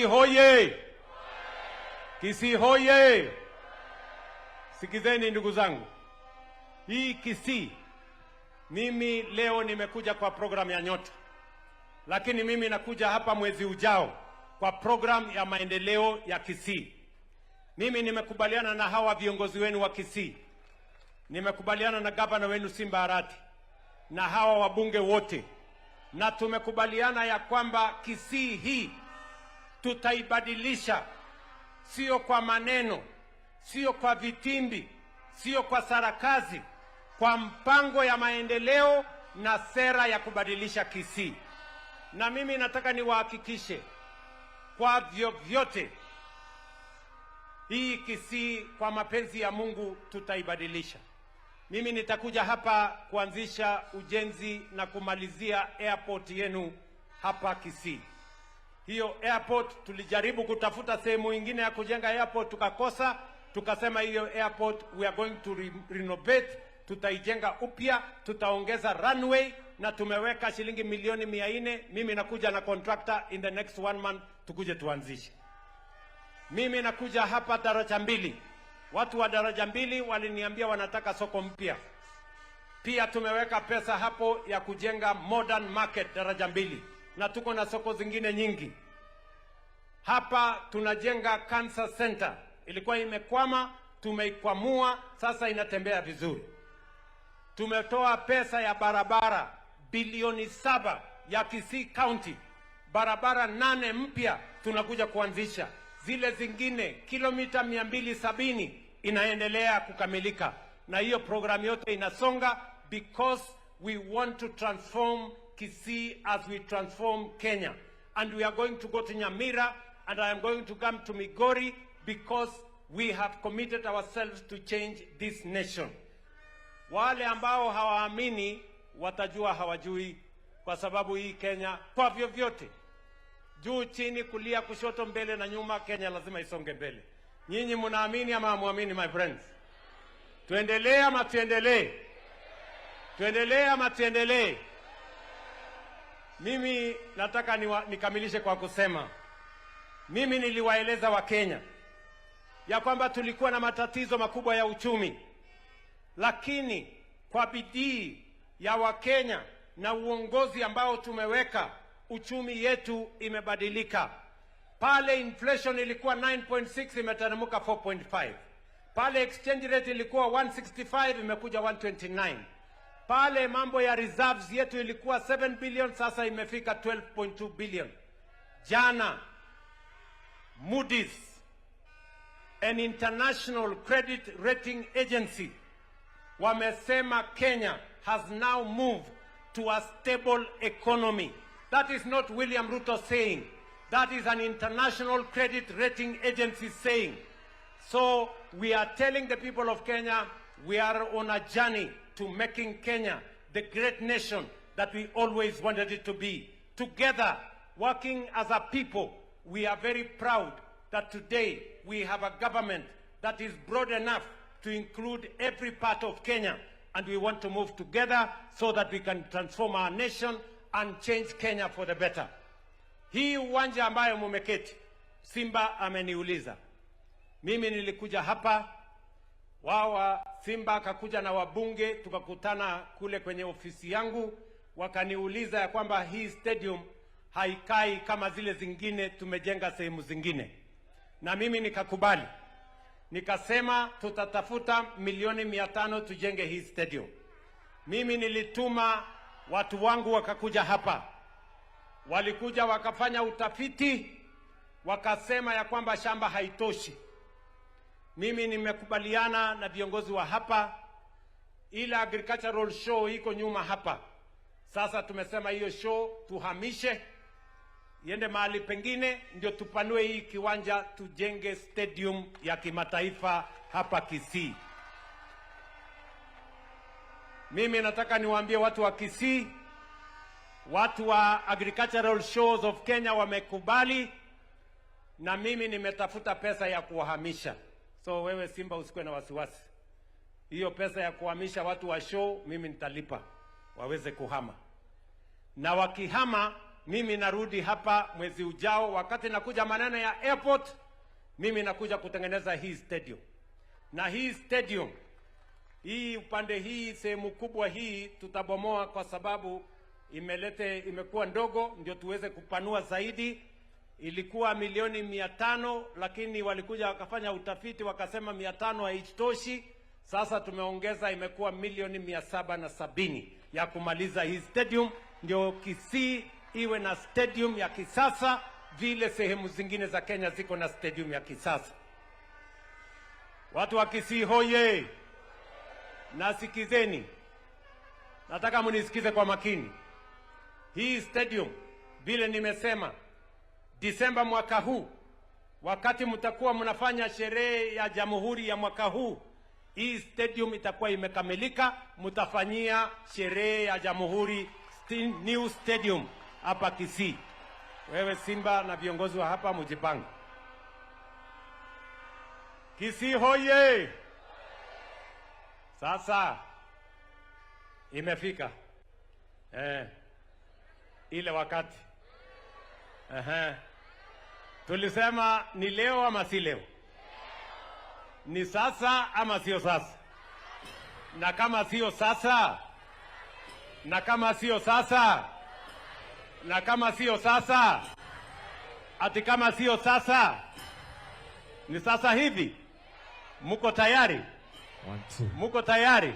Hoye! Kisii hoye! Sikizeni ndugu zangu, hii Kisii, mimi leo nimekuja kwa program ya Nyota, lakini mimi nakuja hapa mwezi ujao kwa program ya maendeleo ya Kisii. Mimi nimekubaliana na hawa viongozi wenu wa Kisii, nimekubaliana na gavana wenu Simba Arati na hawa wabunge wote, na tumekubaliana ya kwamba Kisii hii tutaibadilisha, sio kwa maneno, sio kwa vitimbi, sio kwa sarakazi, kwa mpango ya maendeleo na sera ya kubadilisha Kisii. Na mimi nataka niwahakikishe kwa vyovyote hii Kisii kwa mapenzi ya Mungu tutaibadilisha. Mimi nitakuja hapa kuanzisha ujenzi na kumalizia airport yenu hapa Kisii. Hiyo airport tulijaribu kutafuta sehemu ingine ya kujenga airport tukakosa. Tukasema hiyo airport we are going to renovate, tutaijenga upya, tutaongeza runway na tumeweka shilingi milioni 400. Mimi nakuja na contractor in the next one month tukuje tuanzishe. Mimi nakuja hapa Daraja Mbili. Watu wa Daraja Mbili waliniambia wanataka soko mpya. Pia tumeweka pesa hapo ya kujenga modern market Daraja Mbili, na tuko na soko zingine nyingi. Hapa tunajenga cancer center, ilikuwa imekwama, tumeikwamua, sasa inatembea vizuri. Tumetoa pesa ya barabara bilioni 7 ya Kisii County, barabara nane mpya tunakuja kuanzisha, zile zingine kilomita 270 inaendelea kukamilika, na hiyo programu yote inasonga because we want to transform Kisii as we transform Kenya. And we are going to go to Nyamira and I am going to come to Migori because we have committed ourselves to change this nation. Wale ambao hawaamini watajua hawajui, kwa sababu hii Kenya kwa vyovyote, juu chini, kulia kushoto, mbele na nyuma, Kenya lazima isonge mbele. Nyinyi mnaamini ama hamuamini, my friends? Tuendelee ama tuendelee? Tuendelee ama tuendelee? Mimi nataka nikamilishe kwa kusema mimi niliwaeleza Wakenya ya kwamba tulikuwa na matatizo makubwa ya uchumi, lakini kwa bidii ya Wakenya na uongozi ambao tumeweka, uchumi yetu imebadilika. Pale inflation ilikuwa 9.6 imeteremka 4.5. Pale exchange rate ilikuwa 165 imekuja 129. Pale mambo ya reserves yetu ilikuwa 7 billion, sasa imefika 12.2 billion. Jana Moody's, an international credit rating agency, wamesema Kenya has now moved to a stable economy. That is not William Ruto saying. That is an international credit rating agency saying. So we are telling the people of Kenya we are on a journey to making Kenya the great nation that we always wanted it to be. Together, working as a people, we are very proud that today we have a government that is broad enough to include every part of Kenya. And we want to move together so that we can transform our nation and change Kenya for the better. Hii uwanja ambayo mumeketi, Simba ameniuliza. Mimi nilikuja hapa, wao Simba akakuja na wabunge, tukakutana kule kwenye ofisi yangu, wakaniuliza ya kwamba hii stadium haikai kama zile zingine tumejenga sehemu zingine, na mimi nikakubali, nikasema tutatafuta milioni 500 tujenge hii stadium. Mimi nilituma watu wangu wakakuja hapa, walikuja wakafanya utafiti, wakasema ya kwamba shamba haitoshi. Mimi nimekubaliana na viongozi wa hapa, ile agricultural show iko nyuma hapa. Sasa tumesema hiyo show tuhamishe iende mahali pengine, ndio tupanue hii kiwanja, tujenge stadium ya kimataifa hapa Kisii. Mimi nataka niwaambie watu wa Kisii, watu wa Agricultural Shows of Kenya wamekubali, na mimi nimetafuta pesa ya kuwahamisha. So wewe Simba usikuwe na wasiwasi, hiyo pesa ya kuhamisha watu wa show mimi nitalipa waweze kuhama, na wakihama Mimi narudi hapa mwezi ujao, wakati nakuja maneno ya airport, mimi nakuja kutengeneza hii stadium. Na hii stadium hii upande hii sehemu kubwa hii tutabomoa kwa sababu imekuwa ndogo, ndio tuweze kupanua zaidi. Ilikuwa milioni 500, lakini walikuja wakafanya utafiti wakasema 500 haitoshi. Sasa tumeongeza, imekuwa milioni 770 ya kumaliza hii stadium, ndio Kisii iwe na stadium ya kisasa vile sehemu zingine za Kenya ziko na stadium ya kisasa. Watu wa Kisii hoye! Nasikizeni, nataka munisikize kwa makini. Hii stadium vile nimesema, Disemba mwaka huu, wakati mtakuwa mnafanya sherehe ya jamhuri ya mwaka huu, hii stadium itakuwa imekamilika. Mtafanyia sherehe ya jamhuri new stadium hapa Kisii. Wewe Simba na viongozi wa hapa mujipange. Kisii hoye! Sasa imefika ile wakati. Ehe. Tulisema ni leo ama si leo? Ni sasa ama sio sasa? Na kama sio sasa, na kama sio sasa, na kama sio sasa, ati kama sio sasa, ni sasa hivi. Muko tayari? One, two. Muko tayari?